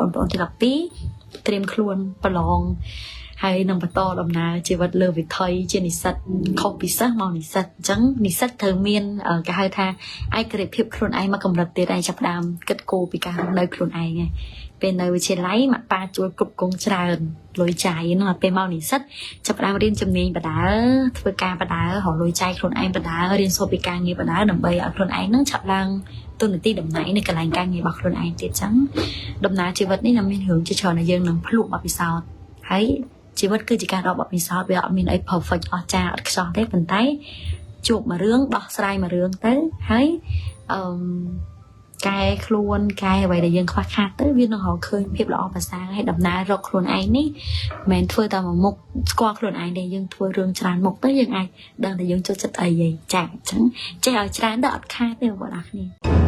បងប្អូនទី12ត្រៀមខ្លួនប្រឡងហើយនឹងបន្តដំណើរជីវិតលើវិថីជានិស្សិតខុសពីសិស្សមកនិស្សិតអញ្ចឹងនិស្សិតត្រូវមានគេហៅថាឯករាជ្យភាពខ្លួនឯងមកកម្រិតទៀតហើយចាប់ផ្ដើមគិតគូរពីការរស់នៅខ្លួនឯងហើយពេលនៅវិទ្យាល័យម៉ាក់ប៉ាជួយគ្រប់គ្រងច្រើនលុយចាយហ្នឹងពេលមកនិស្សិតចាប់ផ្ដើមរៀនជំនាញបដាធ្វើការបដារកលុយចាយខ្លួនឯងបដារៀនសូត្រពីការងារបដាដើម្បីឲ្យខ្លួនឯងហ្នឹងឆាប់ឡើងទូនាទីតំណែងនៅកន្លែងការងាររបស់ខ្លួនឯងទៀតចឹងដំណើរជីវិតនេះនឹងមានរឿងជាច្រើនដែលយើងនឹងភ្លក់បទពិសោធន៍ហើយជីវិតគឺជាការរកបទពិសោធន៍វាអត់មានអី perfect អស្ចារ្យអត់ខ្ចោះទេប៉ុន្តែជួបមួយរឿងដោះស្រាយមួយរឿងទៅហើយអឺកែខ្លួនកែអ្វីដែលយើងខ្វះខាតទៅវានឹងរកឃើញភាពល្អប្រសើរហើយដំណើររកខ្លួនឯងនេះមិនមែនធ្វើតែមួយមុខស្គាល់ខ្លួនឯងទេយើងធ្វើរឿងច្រើនមុខទៅយើងអាចដឹងថាយើងចូលចិត្តអីហីចាអញ្ចឹងចេះឲ្យច្រើនទៅអត់ខាតទេបងប្អូនអរគ្នា។